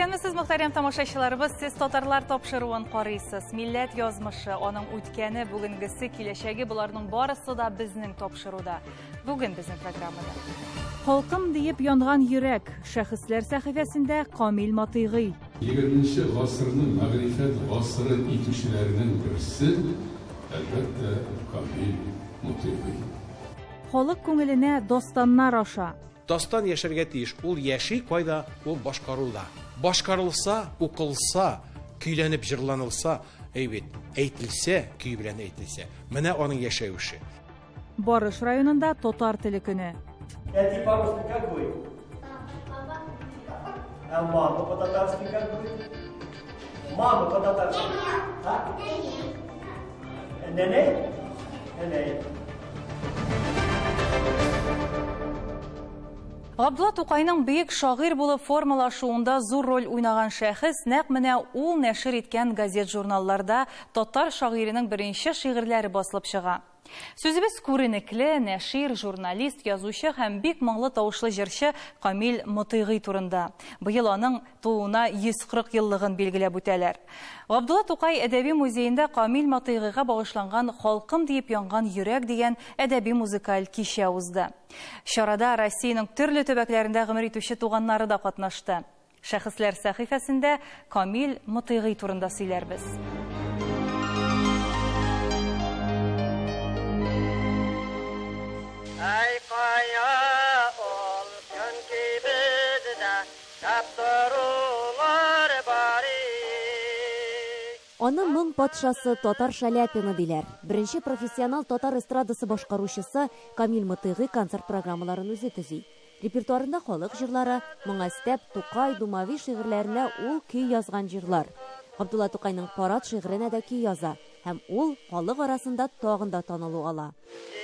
Исәнмесез, мөхтәрәм тамашачыларыбыз, сез татарлар тапшыруын карыйсыз. Милләт язмышы, аның үткәне, бүгенгесе, киләчәге, боларның барысы да безнең тапшыруда. Бүген безнең программада. Халкым диеп янган йөрәк, шәхесләр сәхифәсендә Камил Мотыйгый. 20 гасырны мәгърифәт гасыры итүчеләрнең берсе, әлбәттә, Камил Мотыйгый. Халык күңеленә дастаннар аша. Дастан яшәргә тиеш. Ул яши кайда? Ул башкаруда. Башкарылса, укылса, көйләнеп җырланылса, әйбәт, әйтелсә, көй белән әйтелсә, менә аның яшәвеше. Барыш районында татар теле көне. Әти по-русски как будет? А мама по-татарски как будет? Мама по-татарски. А? Нәнәй? Нәнәй. Габдулла Тукайның бөек шагыйрь булып формалашуында зур роль уйнаган шәхес нәкъ менә ул нәшер иткән газет-журналларда татар шагыйренең беренче шигырьләре басылып чыга. Сүзебез күренекле, нәшир, журналист, язучы һәм бик моңлы тавышлы җырчы Камил Мотыйгый турында. Быел аның тууына 140 еллыгын билгеләп үтәләр. Габдулла Тукай әдәби музеенда Камил Мотыйгыйга багышланган Халкым диеп янган йөрәк дигән әдәби музыкаль кичә узды. Чарада Россиянең төрле төбәкләрендә гомер итүче туганнары да катнашты. Шәхесләр сәхифәсендә Камил Мотыйгый турында сөйләрбез. Ай кая ул чөнки бездә таптырулар бар. Аны моң патшасы татар Шаляпина диләр. Беренче профессионал татар эстрадасы башкаручысы Камил Мотыйгый концерт программаларын үзе төзи. Репертуарында халык җырлары, моңа өстәп Тукай, Думави шигырьләренә ул көй язган җырлар. Габдулла Тукайның Парад шигыренә дә көй яза һәм ул халык арасында тагын да танылу ала.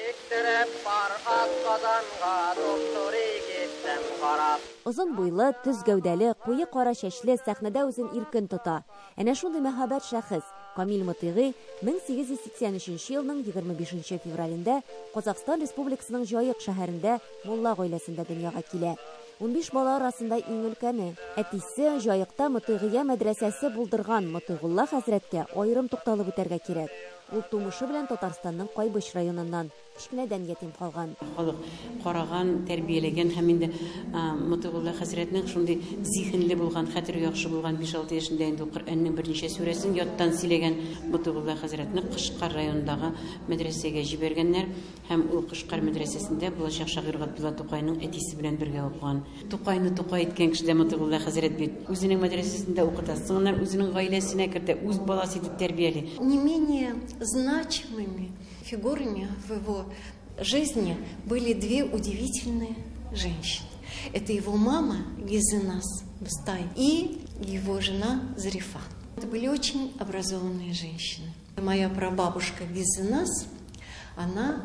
Җиктереп бар ат Казанга, туп-туры киттем карап. Озын буйлы, төз гәүдәле, куе кара чәчле, сәхнәдә үзен иркен тота. Әнә шундый мәһабәт шәхес Камил Мотыйгый 1883 елның 25 февралендә Казахстан Республикасының Җаек шәһәрендә мулла гаиләсендә дөньяга килә. 15 бала арасында иң өлкәне. Әтисе Җаекта Мотыйгыя мәдрәсәсе булдырган Мотыйгулла хәзрәткә аерым тукталып үтәргә кирәк. Ул тумышы белән Татарстанның Кайбыч районыннан, кечкенәдән ятим калган. Халык караган, тәрбияләгән һәм инде Мотыйгулла хәзрәтнең шундый зиһенле булган, хәтере яхшы булган 5-6 яшендә инде Коръәннең берничә сүрәсен яттан сөйләгән Мотыйгулла хәзрәтне Кышкар районындагы мәдрәсәгә җибәргәннәр һәм ул Кышкар мәдрәсәсендә булачак шагыйрь Габдулла Тукайның әтисе белән бергә укыган. Тукайны Тукай иткән кеше дә Мотыйгулла хәзрәт бит. Үзенең мәдрәсәсендә укыта, соңыннан үзенең гаиләсенә кертә, үз баласы итеп тәрбияли. Не менее значимыми фигурами в его жизни были две удивительные женщины. Это его мама Гизенас Мустай и его жена Зарифа. Это были очень образованные женщины. Моя прабабушка Гизенас, она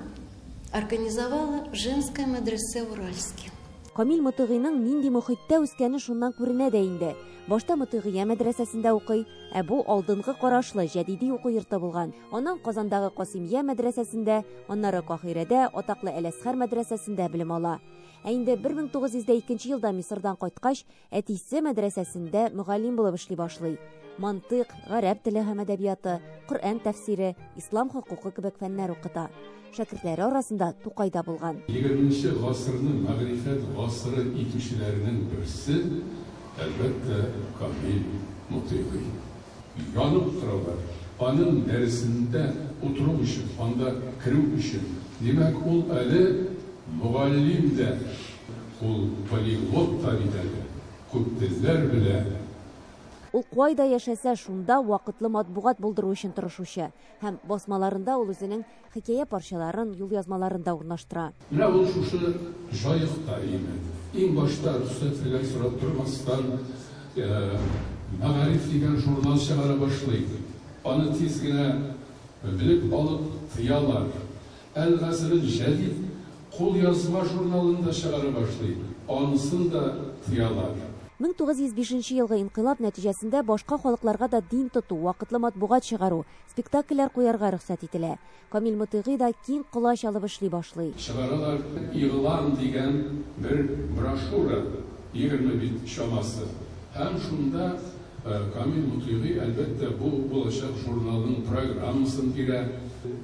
организовала женское медресе в Уральске. Камил Мотыйгыйның нинди мохиттә үскәне шуннан күренә дә инде. Башта Мотыйгыя мәдрәсәсендә укый, ә бу алдынгы карашлы җәдиди уку йорты булган. Аннан Казандагы Касимия мәдрәсәсендә, аннары Каһирәдә атаклы Әл-Әзһәр мәдрәсәсендә белем ала. Ә инде 1902 елда Мисырдан кайткач, әтисе мәдрәсәсендә мөгаллим булып эшли башлый. Мантыйк, гарәп теле һәм әдәбияты, Коръән тәфсире, ислам хокукы кебек фәннәр укыта. Шәкертләре арасында Тукай да булган. 20 гасырны мәгърифәт гасыры итүчеләрнең берсе, әлбәттә, Камил Мотыйгый. Янып торалар. Аның дәресендә утыру өчен, анда керү өчен. Димәк, ул әле мөгаллим дә, ул полиглот та бит әле, күп телләр белә. Ул кайда яшәсә, шунда вакытлы матбугат булдыру өчен тырышучы һәм басмаларында ул үзенең хикәя парчаларын, юлъязмаларын да урнаштыра. Менә ул шушы Җаекта име. Иң башта рөхсәт белән сорап тормастан, Мәгариф дигән журнал чыгара башлый. Аны тиз генә белеп алып тыялар. Әл-Гасрul Җәдид кулъязма журналын да чыгара башлый. Анысын да тыялар. 1905 елгы инкыйлаб нәтиҗәсендә башка халыкларга да дин тоту, вакытлы матбугат чыгару, спектакльләр куярга рөхсәт ителә. Камил Мотыйгый да киң колач алып эшли башлый. Чыгаралар Игълан дигән бер брошюра, 20 бит чамасы. Һәм шунда Камил Мотыйгый, әлбәттә, бу булачак журналның программасын бирә.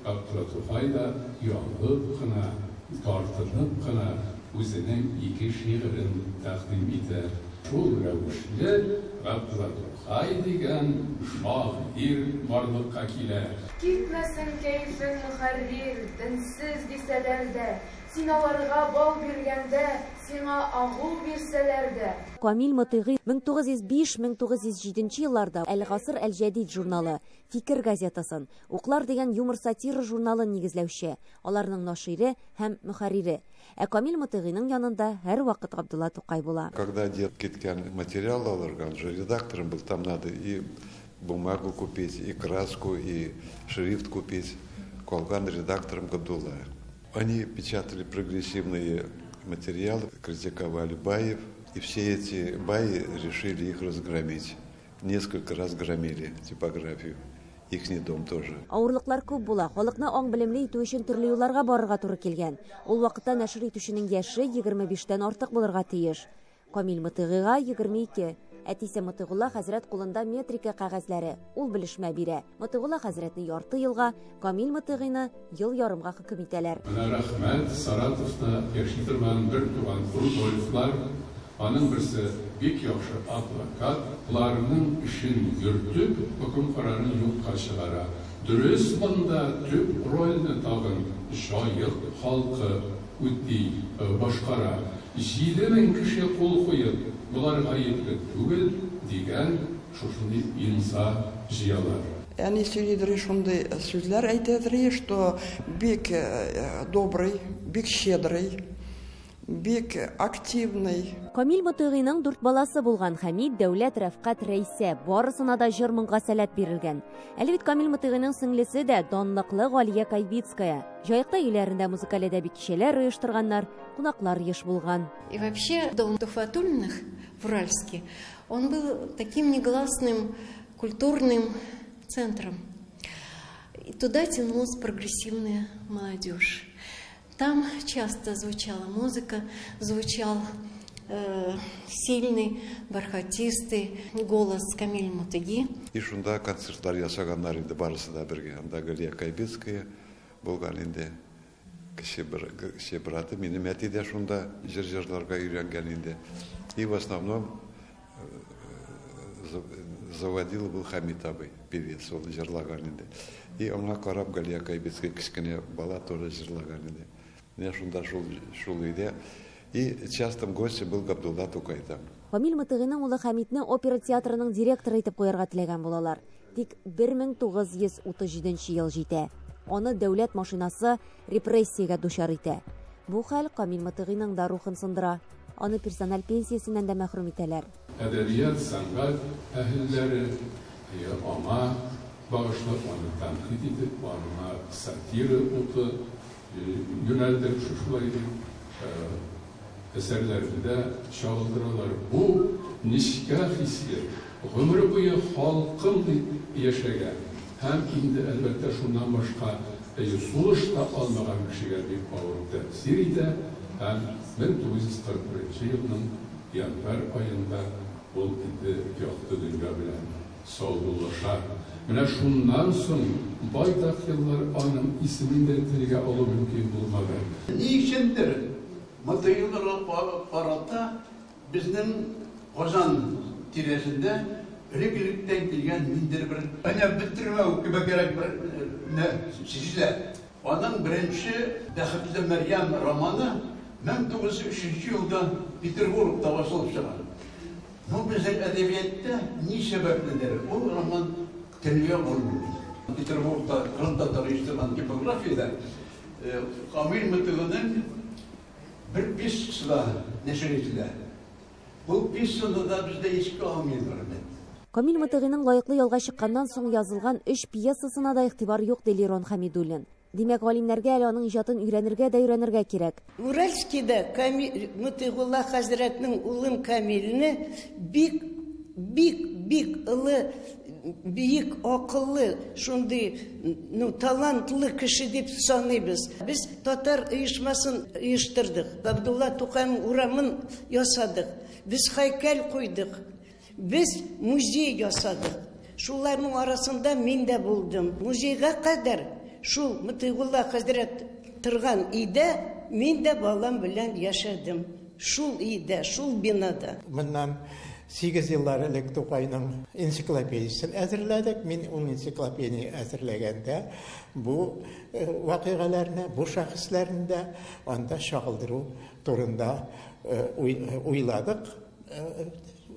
Габдулла Тукай да оялып кына, тартынып кына үзенең ике шигырен тәкъдим итә. Шул рәвешле Габдулла Тукай дигән шагыйрь барлыкка килә. Китмәсен кәефең, мөхәррир, денсез дисәләр дә, син аларга бал биргәндә, сиңа агу бирсәләр дә. Камил Мотыйгый 1905-1907 елларда Әл-Гасыр әл-Җәдид журналы, Фикер газетасын, Уклар дигән юмор-сатира журналын нигезләүче, аларның нашире һәм мөхәррире. Ә Камил Мотыйгыйның янында һәрвакыт Габдулла Тукай була. Когда дед киткән материал алырга, он же редактором был, там надо и бумагу купить, и краску, и шрифт купить. Калган редактором Габдулла. Они печатали прогрессивные материалы, критиковали баев, и все эти баи решили их разгромить. Несколько раз громили типографию. Ихний дом тоже. Авырлыклар күп була. Халыкны аң-белемле итү өчен төрле юлларга барырга туры килгән. Ул вакытта нәшер итүченең яше 25тән артык булырга тиеш. Камил Мотыйгыйга 22. Әтисе Мотыйгулла хәзрәт кулында метрика кәгазьләре. Ул белешмә бирә. Мотыйгулла хәзрәтне ярты елга, Камил Мотыйгыйны ел ярымга хөкем итәләр. Менә рәхмәт, Саратовта яши торган бер туган Рудольфлар, аның берсе бик яхшы адвокат, боларның эшен йөртеп, хөкем карарын юкка чыгара. Дөрес, монда төп рольне тагын Җаек халкы үти, башкара. 7000 кеше кул куеп, болар гаепле түгел, дигән шушындый имза җыялар. Әни сөйлидер, шундый сүзләр әйтәдер, что бик добрый, бик щедрый, бик активный. Камил Мотыйгыйның 4 баласы булган: Хәмид, Дәүләт, Рәфкать, Рәйсә. Барысына да җыр-моңга сәләт бирелгән. Әле бит Камил Мотыйгыйның сеңлесе дә данлыклы Галия Кайбицкая. Җаекта өйләрендә музыкаль әдәби кичәләр оештырганнар, кунаклар еш булган. И вообще дом Тухватуллиных в Уральске, он был таким негласным культурным центром. И туда тянулась прогрессивная молодежь. Там часто звучала музыка, звучал сильный, бархатистый голос Камиля Мотыйги. И шунда концертлар ясаганнар инде барысы да бергә. Анда Галия Кайбицкая булган инде. Кече браты минем әти дә шунда җыр җырларга өйрәнгән инде. И в основном заводил был Хамид абый, певец, ул җырлаган инде. И аңа карап Галия Кайбицкая кечкенә бала тоже җырлаган инде. Менә шунда шул өйдә. И частым гостем был Габдулла Тукай там. Камил Мотыйгыйның улы Хәмидне опера театрының директоры итеп куярга теләгән булалар. Тик 1937 ел җитә. Аны дәүләт машинасы репрессиягә дучар итә. Бу хәл Камил Мотыйгыйның да рухын сындыра. Аны персональ пенсиясеннән дә мәхрүм итәләр. Әдәбият, сәнгать әһелләре аңа багышлап, аны тәнкыйть итеп, аңа сатира уты юнәлдереп, шушылай дип әсәрләрендә чагылдыралар. Бу нечкә хисле, гомере буе халкым дип яшәгән һәм инде әлбәттә шуннан башка сулыш та алмаган кешегә бик авыр тәэсир итә һәм 1941 елның январь аенда ул инде якты дөнья белән саубуллаша. Менә шуннан соң байтак еллар аның исемен дә телгә алу мөмкин булмады. Ни өчендер Мотыйгуллага карата безнең Казан тирәсендә элек-электән килгән ниндидер бер әнә бетермәү кебегрәк бер сизелә. Аның беренче Бәхетле Мәрьям романы 1903 елда Петербургта басылып чыга. Бу безнең әдәбиятта ни сәбәпледер ул роман телгә алынмый. Петербургта кырымтатар оештырган типографиядә Камил Мотыйгыйның бер пьесасы да нәшер ителә. Бу пьесаны да бездә искә алмыйлар бит. Камил Мотыйгыйның лаеклы ялга чыкканнан соң язылган 3 пьесасына да игътибар юк, ди Лерон Хәмидуллин. Димәк, галимнәргә әле аның иҗатын өйрәнергә дә өйрәнергә кирәк. Уральскийда Мотыйгулла хәзрәтнең улын Камилне бик, бик, бик ылы, бик акыллы, шундый, ну, талантлы кеше дип саныйбыз. Без татар оешмасын оештырдык. Габдулла Тукайның урамын ясадык. Без һәйкәл куйдык. Без музей ясадык. Шуларның арасында мин дә булдым. Музейга кадәр шул Мотыйгулла хәзрәт торган өйдә мин дә балам белән яшәдем. Шул өйдә, шул бинада. Моннан 8 еллар элек Тукайның энциклопедиясен әзерләдек. Мин ул энциклопедияне әзерләгәндә бу вакыйгаларны, бу шәхесләрне дә анда чагылдыру турында уйладык.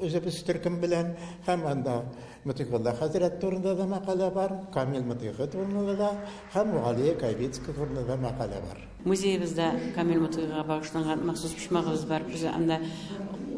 Үзебез төркем белән һәм анда Мотыйгулла хәзрәт турында да мәкалә бар, Камил Мотыйгы турында да һәм Галия Кайбицкая турында да мәкалә бар. Музеебызда Камил Мотыйгыга багышланган махсус почмагыбыз бар. Без анда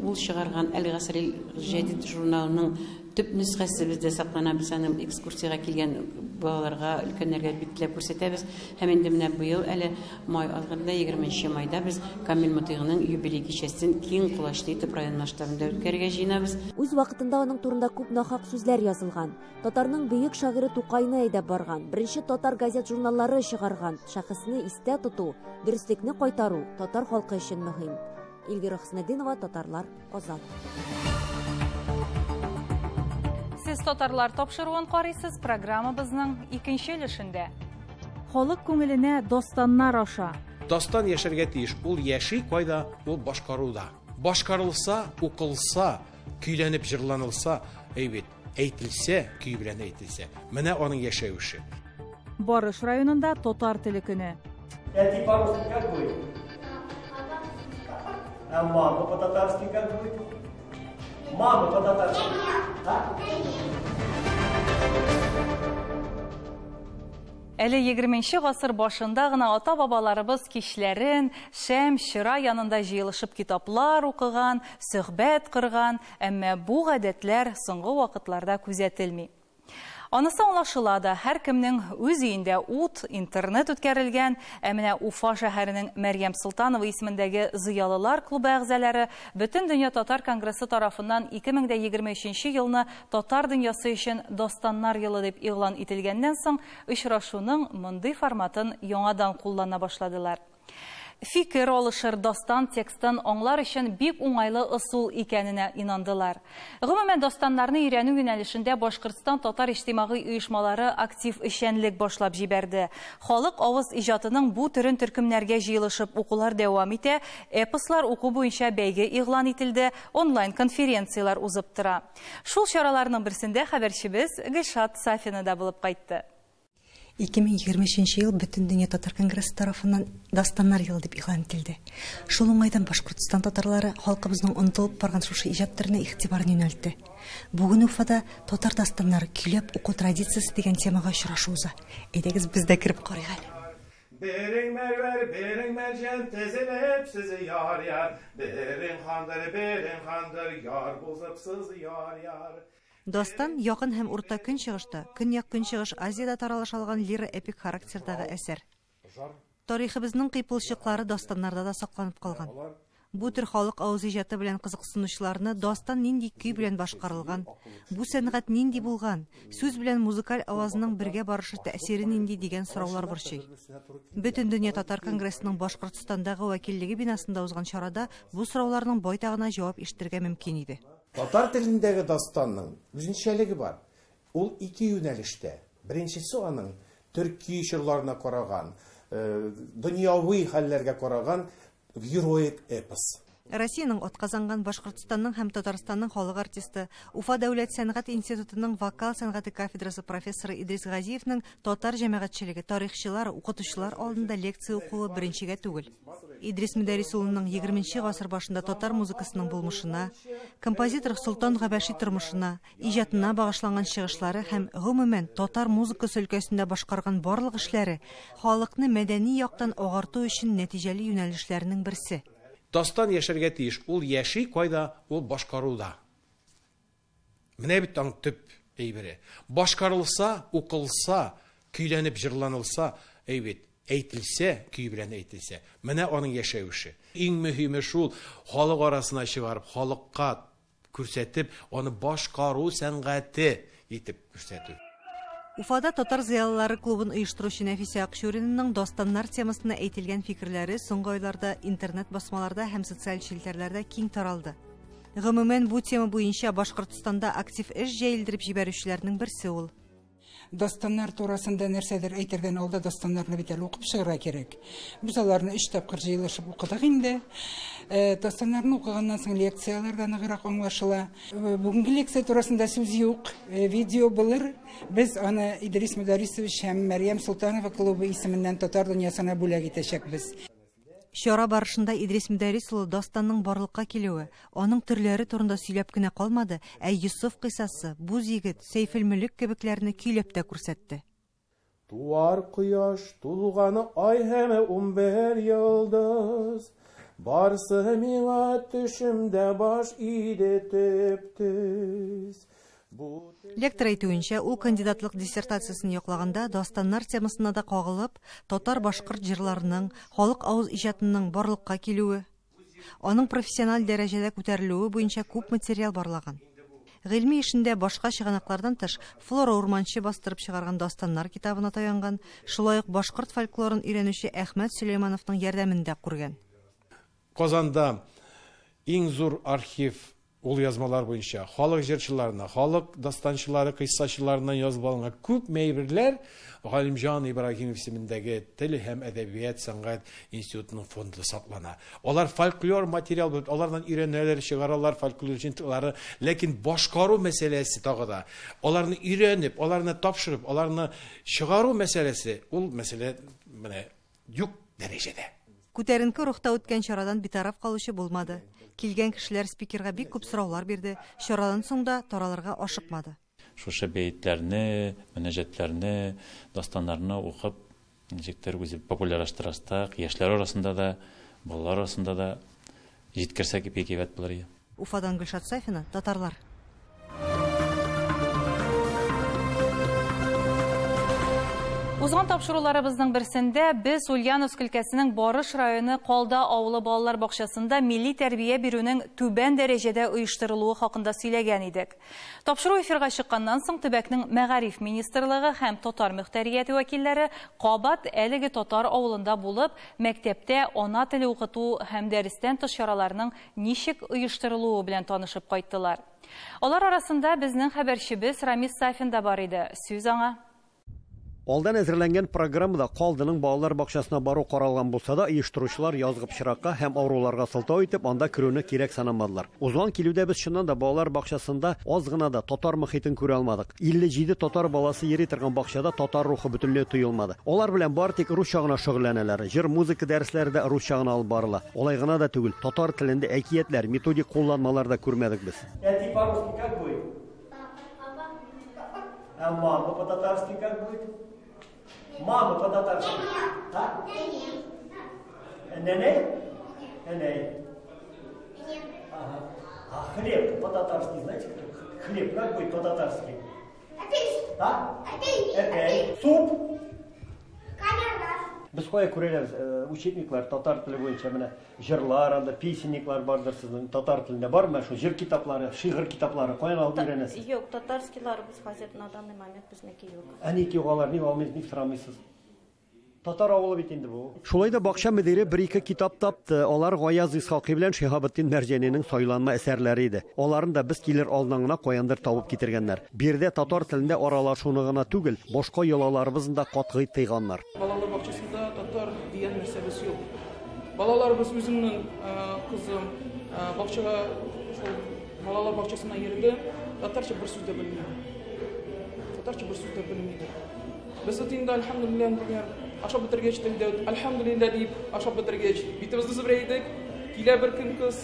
ул чыгарган Әл-Гасрил Җәдид журналының төп нөсхәсе бездә саклана. Без аны экскурсиягә килгән балаларга, өлкәннәргә бик теләп күрсәтәбез. Һәм инде менә быел әле май азагында, 20 майда без Камил Мотыйгының юбилей кичәсен киң колачлы итеп район масштабында үткәрергә җыенабыз. Үз вакытында аның турында күп нахак сүзләр язылган. Татарның бөек шагыйре Тукайны әйдәп барган, беренче татар газет-журналлары чыгарган шәхесне истә тоту, дөреслекне кайтару татар халкы өчен мөһим. Эльвира Хөснетдинова, Татарлар, Казан. Сез Татарлар тапшыруын карыйсыз, программабызның икенче өлешендә. Халык күңеленә дастаннар аша. Дастан яшәргә тиеш. Ул яши кайда? Ул башкаруда. Башкарылса, укылса, көйләнеп җырланылса, әйбәт, әйтелсә, көй белән әйтелсә, менә аның яшәвеше. Барыш районында татар теле көне. Әти по-русски как будет? А мама по-татарски как будет? Мама по-татарски. А? Әле 20 гасыр башында гына ата-бабаларыбыз кичләрен шәм, чыра янында җыелышып китаплар укыган, сөхбәт кырган, әмма бу гадәтләр соңгы вакытларда күзәтелми. Анысы аңлашыла да, һәркемнең үз өендә ут, интернет үткәрелгән, ә менә Уфа шәһәренең Мәрьям Солтанова исемендәге Зыялылар клубы әгъзалары Бөтендөнья татар конгрессы тарафыннан 2023 елны татар дөньясы өчен дастаннар елы дип игълан ителгәннән соң очрашуның мондый форматын яңадан куллана башладылар. Фикер алышыр дастан текстын аңлар өчен бик уңайлы ысул икәненә инандылар. Гомумән, дастаннарны өйрәнү юнәлешендә Башкортстан татар иҗтимагый оешмалары актив эшчәнлек башлап җибәрде. Халык авыз иҗатының бу төрен төркемнәргә җыелышып укулар дәвам итә, эпослар уку буенча бәйге игълан ителде, онлайн конференцияләр узып тора. Шул чараларның берсендә хәбәрчебез Гөлшат Сафина да булып кайтты. 2023 ел Бөтендөнья татар конгрессы тарафыннан дастаннар елы дип игълан ителде. Шул уңайдан Башкортстан татарлары халкыбызның онытылып барган шушы иҗат төренә игътибарын юнәлтте. Бүген Уфада татар дастаннары көйләп уку традициясе дигән темага очрашу уза. Әйдәгез, без дә кереп карыйк әле. Берең мәрвәр, берең мәрҗән, тезелеп сизе яр-яр, берең хандыр, берең хандыр, яр бузып сыз яр-яр. Дастан якын һәм урта көнчыгышта, көньяк-көнчыгыш Азиядә таралыш алган лиро-эпик характердагы әсәр. Тарихыбызның кыйпылчыклары дастаннарда да сакланып калган. Бу төр халык авыз иҗаты белән кызыксынучыларны дастан нинди көй белән башкарылган, бу сәнгать нинди булган, сүз белән музыкаль авазның бергә барышы тәэсире нинди дигән сораулар борчый. Бөтендөнья татар конгрессының Башкортстандагы вәкиллеге бинасында узган чарада бу сорауларның байтагына җавап ишетергә мөмкин иде. Татар телендәге дастанның үзенчәлеге бар. Ул ике юнәлештә. Беренчесе аның төрки чорларына караган, дөньяви хәлләргә караган героик эпос. Россиянең атказанган Башкортстанның һәм Татарстанның халык артисты, Уфа дәүләт сәнгать институтының вокал сәнгате кафедрасы профессоры Идрис Газиевның татар җәмәгатьчелеге, тарихчылар, укытучылар алдында лекция укуы беренчегә түгел. Идрис Мөдәррис улының 20 гасыр башында татар музыкасының булмышына, композитор Солтан Габәши тормышына, иҗатына багышланган чыгышлары һәм гомумән татар музыкасы өлкәсендә башкарган барлык эшләре халыкны мәдәни яктан агарту өчен нәтиҗәле юнәлешләрнең берсе. Дастан яшәргә тиеш. Ул яши кайда? Ул башкаруда. Менә бит аның төп әйбере. Башкарылса, укылса, көйләнеп җырланылса, әйбәт, әйтелсә, көй белән әйтелсә, менә аның яшәвеше. Иң мөһиме шул, халык арасына чыгарып, халыкка күрсәтеп, аны башкару сәнгате итеп күрсәтү. Уфада татар зыялылары клубын оештыручы Нәфисә Акчуринаның дастаннар темасына әйтелгән фикерләре соңгы айларда интернет басмаларда һәм социаль челтәрләрдә киң таралды. Гомумән, бу тема буенча Башкортстанда актив эш җәелдереп җибәрүчеләрнең берсе ул. Дастаннар турасында нәрсәдер әйтергән алда дастаннарны бит әле укып чыгарга кирәк. Без аларны өч тапкыр җыелышып укыдык инде. Дастаннарны укыганнан соң лекцияләр дә ныграк аңлашыла. Бүгенге лекция турасында сүз юк, видео булыр. Без аны Идрис Мөдәррисович һәм Мәрьям Солтанова клубы исеменнән татар дөньясына бүләк итәчәкбез. Чара барышында Идрис Мөдәррис улы дастанның барлыкка килүе, аның төрләре турында сөйләп кенә калмады, ә Йосыф кыйссасы, Буз егет, Сәйфелмөлек кебекләрне көйләп тә күрсәтте. Туар кояш, тулган ай һәм 11 йолдыз, барсы миңа төшемдә баш иде төп-төз. Лектор әйтүенчә, ул кандидатлык диссертациясен яклаганда дастаннар темасына да кагылып, татар-башкорт җырларының, халык авыз иҗатының барлыкка килүе, аның профессиональ дәрәҗәдә күтәрелүе буенча күп материал барлаган. Гыйльми эшендә башка чыганаклардан тыш Флора Урманчы бастырып чыгарган дастаннар китабына таянган, шулай ук башкорт фольклорын өйрәнүче Әхмәт Сөләймановның ярдәмен дә күргән. Казанда иң зур архив ул язмалар буенча халык җырчыларына, халык дастанчылары, кыйссачыларына язып алынган күп мәйберләр Галимҗан Ибраһимов исемендәге тел һәм әдәбият сәнгать институтының фондында саклана. Алар фольклор материал булып, алардан өйрәнәләр, чыгаралар фольклор җыентыклары, ләкин башкару мәсьәләсе тагы да, аларны өйрәнеп, аларны тапшырып, аларны чыгару мәсьәләсе, ул мәсьәлә менә юк дәрәҗәдә. Күтәренке рухта үткән чарадан битараф калучы булмады. Килгән кешеләр спикерга бик күп сораулар бирде, чарадан соң да таралырга ашыкмады. Шушы бәетләрне, мөнәҗәтләрне, дастаннарны укып, ничектер үзе популярлаштырсак, яшьләр арасында да, балалар арасында да җиткерсәк бик әйбәт булыр иде. Уфадан Гөлшат Сафина, Татарлар. Узган тапшыруларыбызның берсендә без Ульяновск өлкәсенең Барыш районы Калда авылы балалар бакчасында милли тәрбия бирүнең түбән дәрәҗәдә оештырылуы хакында сөйләгән идек. Тапшыру эфирга чыкканнан соң төбәкнең мәгариф министрлыгы һәм татар мөхтәрияте вәкилләре кабат әлеге татар авылында булып, мәктәптә ана теле укыту һәм дәрестән тыш чараларның ничек оештырылуы белән танышып кайттылар. Алар арасында безнең хәбәрчебез Рамис Сафин да бар иде. Сүз аңа. Алдан әзерләнгән программада Калдының балалар бакчасына бару каралган булса да, оештыручылар язгы пычракка һәм авыруларга сылтау итеп, анда керүне кирәк санамадылар. Узган килүдә без чыннан да балалар бакчасында аз гына да татар мохитен күрә алмадык. 57 татар баласы йөри торган бакчада татар рухы бөтенләй тоелмады. Алар белән бары тик русча гына шөгыльләнәләр. Җыр, музыка дәресләре дә русча гына алып барыла. Алай гына да түгел, татар телендә әкиятләр, методик кулланмалар да күрмәдек без. Әти по-русски как будет? А мама по-татарски как будет? Мама по-татарски. А? Нәнәй? Нәнәй. Ага. А хлеб по-татарски, знаете, кто? Хлеб как будет по-татарски? А? Әпәй. Суп? Без кая күрәләр, учебниклар татар теле буенча менә җырлар, анда песенниклар бардыр сезнең татар телендә бармы? Шул җыр китаплары, шигырь китаплары каян алып өйрәнәсез? Юк, татарскийларыбыз хәзер на данный момент безнеке юк. Ә ник юк алар, ник алмыйсыз, ник сорамыйсыз? Татар авылы бит инде бу. Шулай да бакча мөдире бер-ике китап тапты. Алар Гаяз Исхакый белән Шиһабетдин Мәрҗанинең сайланма әсәрләре иде. Аларын да без килер алдыннан гына каяндыр табып китергәннәр. Биредә татар телендә аралашуны гына түгел, башка йолаларыбызны да катгый тыйганнар. Балалар бакчасында татар дигән нәрсәбез юк. Балаларыбыз үземнең кызым бакчага шул балалар бакчасына йөрде, татарча бер сүз дә белми. Татарча бер сүз дә белми. Без вот инде альхамдулилла, например, ашап бетергәч телдә, альхамдулилла дип ашап бетергәч, битебезне себерә идек. Килә бер көн кыз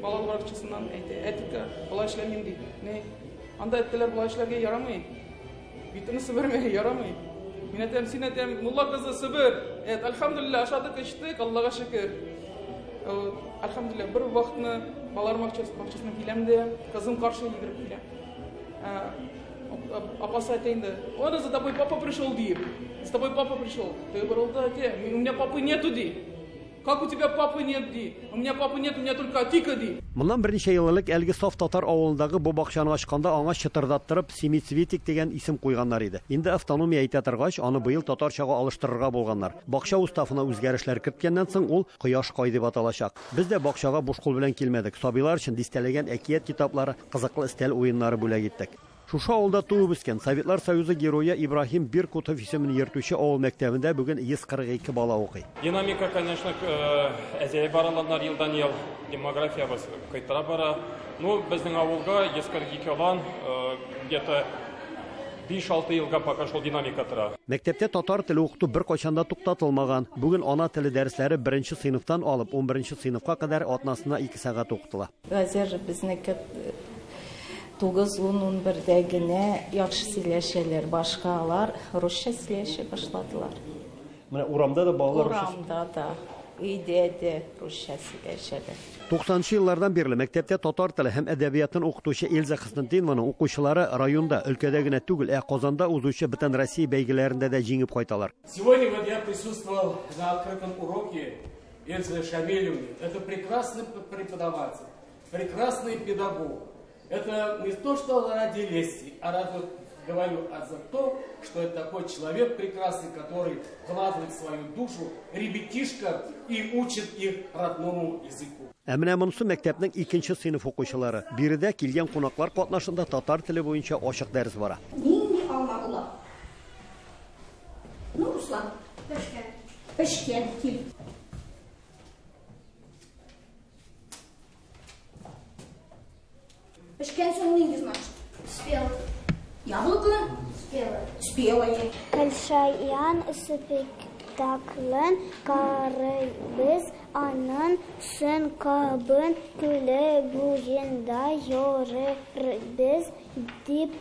балалар бакчасыннан әйтә, әтикә, болай эшләмим ди. Не? Анда әттеләр, болай эшләргә ярамый. Битене себермәгә ярамый. Мин әйтәм, син әйтәм, мулла кызы себер. Әт, альхамдулилла, ашадык, эчтек, Аллага шөкер. Альхамдулилла, бер вакытны балалар бакчасына киләм дә, кызым каршы йөгереп килә. Апасы әйтә инде, он за тобой папа пришел, дип. За тобой папа пришел. Ты борылды, әйтә, у меня папы нету, ди. Как у тебя папы нет, ди? У меня папы нет, у меня только Атика, ди. Моннан берничә ел элек әлеге саф татар авылындагы бу бакчаны ачканда аңа чытырдаттырып Семицветик дигән исем куйганнар иде. Инде автономия әйтә торгач, аны быел татарчага алыштырырга булганнар. Бакча уставына үзгәрешләр керткәннән соң ул Кояшкай дип аталачак. Без дә бакчага буш кул белән килмәдек. Сабыйлар өчен дистәләгән әкият китаплары, кызыклы өстәл уеннары бүләк иттек. Шушы авылда туып үскән Советлар Союзы герое Ибраһим Беркутов исемен йөртүче авыл мәктәбендә бүген 142 бала укый. Динамика, конечно, әзәя бара елдан-ел. Демографиябез кайтара бара. Ну, безнең авылга 142 алан, где-то 5-6 елга пока шул динамика тора. Мәктәптә татар теле укыту беркайчан да туктатылмаган. Бүген ана теле дәресләре 1 сыйныфтан алып 11 сыйныфка кадәр атнасына 2 сәгать укытыла. Хәзер безнеке 9-10-11-дә генә яхшы сөйләшәләр. Башкалар русча сөйләшә башладылар. Менә урамда да балалар русча. Урамда да, өйдә дә русча сөйләшәләр. 90 еллардан бирле мәктәптә татар теле һәм әдәбиятын укытучы Эльза Хөснетдинованың укучылары районда, өлкәдә генә түгел, ә Казанда узучы бөтен Россия бәйгеләрендә дә җиңеп кайталар. Сегодня вот я присутствовал на открытом уроке Эльзы Шамилевны. Это прекрасный преподаватель, прекрасный педагог. Это не то, что ради лести, а ради, говорю, а за то, что это такой человек прекрасный, который вкладывает свою душу ребятишкам и учит их родному языку. Ә менә монысы мәктәпнең 2 сыйныф укучылары. Биредә килгән кунаклар катнашында татар теле буенча ачык дәрес бара. Нинди алма була? Ну, Руслан, пешкән. Пешкән, кил. Пешкән соң нинди значит? Спелый. Яблоко? Спелое. Спелое. Калшаян спектаклен карыйбыз, анын сын Кабын күле буенда йөрербез дип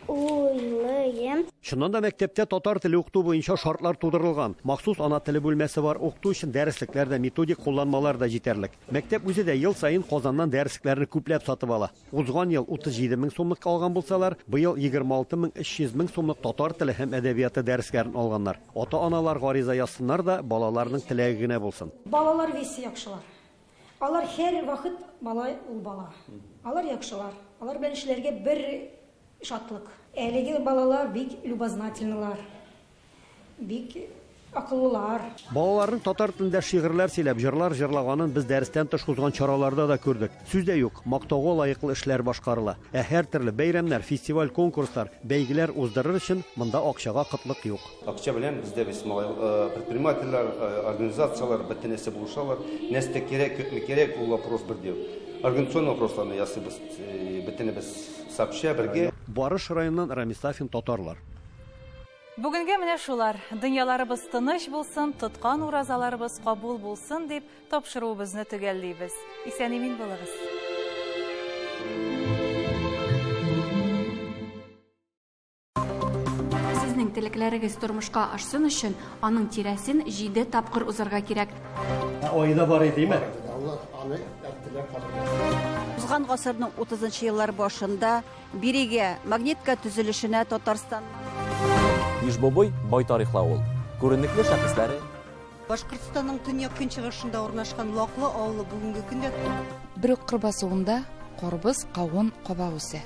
уйлыйм. Чыннан да мәктәптә татар теле укыту буенча шартлар тудырылган. Махсус ана теле бүлмәсе бар, укыту өчен дәреслекләр дә, методик кулланмалар да җитәрлек. Мәктәп үзе дә ел саен Казаннан дәреслекләрне күпләп сатып ала. Узган ел 37 мең сумлык алган булсалар, быел 26 300 мең сумлык татар теле һәм әдәбияты дәресләрен алганнар. Ата-аналар гариза язсыннар да, балаларның теләге генә булсын. Балалар весе яхшылар. Алар һәр вакыт бала ул бала. Алар яхшылар. Алар белән эшләргә бер шатлык. Әлеге балалар бик любознательныйлар, бик акыллылар. Балаларның татар телендә шигырьләр сөйләп, җырлар җырлаганын без дәрестән тыш узган чараларда да күрдек. Сүз дә юк, мактауга лаеклы эшләр башкарыла. Ә һәр төрле бәйрәмнәр, фестиваль, конкурслар, бәйгеләр уздырыр өчен монда акчага кытлык юк. Акча белән бездә без предпринимательләр, организацияләр бөтенесе булышалар. Нәрсә кирәк, күпме кирәк, ул вопрос бер дию. Организационный вопросларны ясыйбыз, бөтенебез сообща бергә. Барыш районыннан Рамис Сафин, Татарлар. Бүгенге менә шулар. Дөньяларыбыз тыныч булсын, тоткан уразаларыбыз кабул булсын дип тапшыруыбызны төгәллибез. Исән-имин булыгыз. Сезнең теләкләрегез тормышка ашсын өчен аның тирәсен 7 тапкыр узарга кирәк. Айда бар идеме? Аны әттеләр кабул. Узган гасырның 30 еллар башында бирегә магнитка төзелешенә Татарстан Ишбобой бай тарихлы авыл. Күренекле шәхесләре Башкортстанның төньяк-көнчыгышында урнашкан Лаклы авылы бүгенге көндә бер үк кыр басуында карбыз, кавын, кабак үсә.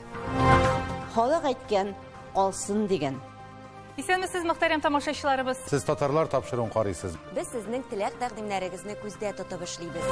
Халык әйткән, калсын дигән. Исәнмесез, мөхтәрәм тамашачыларыбыз. Сез татарлар тапшыруын карыйсыз. Без сезнең теләк тәкъдимнәрегезне күздә тотып эшлибез.